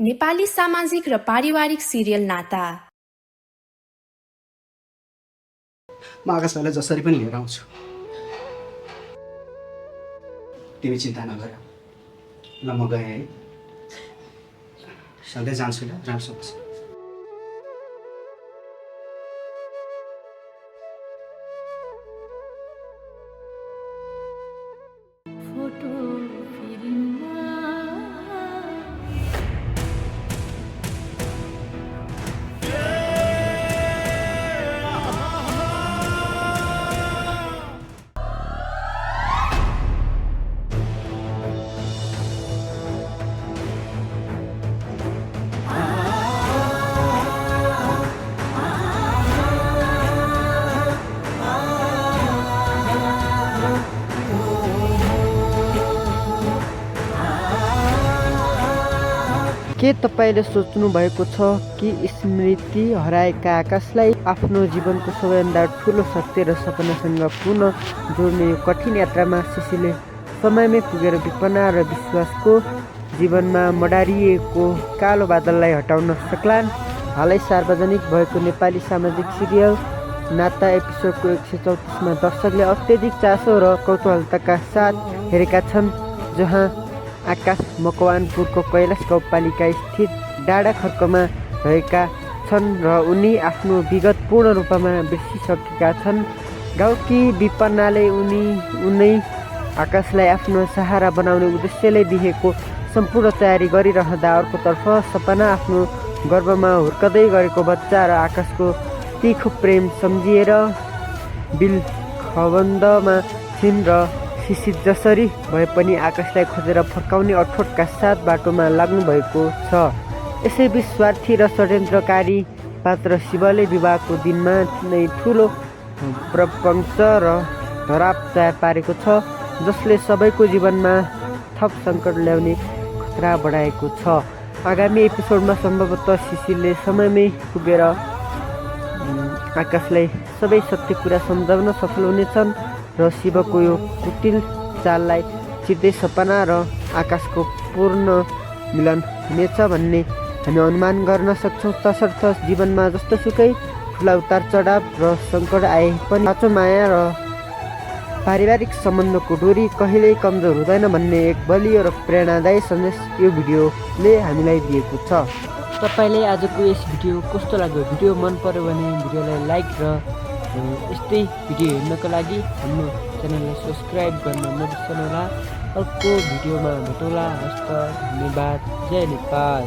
नेपाली सामाजिक र पारिवारिक सिरियल नाता। म आकाशलाई जसरी पनि लिएर आउँछु। तिमी चिन्ता नगर। ल म गएँ है। सधैँ जान्छु ल, राम्रो बस। के तपाईले सोच्नु भएको छ कि स्मृति हराएका आकाशलाई आफ्नो जीवनको सबैभन्दा ठुलो सत्य र सपनासँग पुनः जोड्ने यो कठिन यात्रामा सिसीले समयमै पुगेर विपना र विश्वासको जीवनमा मडारिएको कालो बादललाई हटाउन सक्लान्? हालै सार्वजनिक भएको नेपाली सामाजिक सिरियल नाता एपिसोडको 134मा दर्शकले अत्यधिक चासो र कौतूहलताका साथ हेरेका छन्, जहाँ आकाश मकवानपुरको कैलाश गाउँपालिका स्थित डाँडा खर्कमा रहेका छन् र उनी आफ्नो विगत पूर्ण रूपमा बिर्सिसकेका छन्। गाउँकी विपन्नाले उनै आकाशलाई आफ्नो सहारा बनाउने उद्देश्यले दिएको सम्पूर्ण तयारी गरिरहँदा अर्कोतर्फ सपना आफ्नो गर्भमा हुर्कदै गरेको बच्चा र आकाशको तीखो प्रेम सम्झिएर बिलखबन्दमा छिन् र सिसी जसरी भए पनि आकाशलाई खोजेर फर्काउने अठोटका साथ बाटोमा लाग्नुभएको छ। यसैबीच स्वार्थी र षड्यन्त्रकारी पात्र शिवले विवाहको दिनमा नै ठुलो प्रपञ्च र धराप तयार पारेको छ, जसले सबैको जीवनमा थप सङ्कट ल्याउने खतरा बढाएको छ। आगामी एपिसोडमा सम्भवतः सिसीले समयमै पुगेर आकाशलाई सबै सत्य कुरा सम्झाउन सफल हुनेछन् र शिवको यो कुटिल चाललाई चिर्दै सपना र आकाशको पूर्ण मिलन हुनेछ भन्ने हामी अनुमान गर्न सक्छौँ। तसर्थ जीवनमा जस्तोसुकै ठुला उतार चढाव र सङ्कट आए पनि साँचो माया र पारिवारिक सम्बन्धको डोरी कहिल्यै कमजोर हुँदैन भन्ने एक बलियो र प्रेरणादायी सन्देश यो भिडियोले हामीलाई दिएको छ। तपाईँले आजको यस भिडियो कस्तो लाग्यो? भिडियो मन पर्यो भने भिडियोलाई लाइक र यस्तै भिडियो हेर्नको लागि हाम्रो च्यानललाई सब्सक्राइब गर्न नबिर्सनुहोला। अर्को भिडियोमा भेटौँला। हस्त, धन्यवाद। जय नेपाल।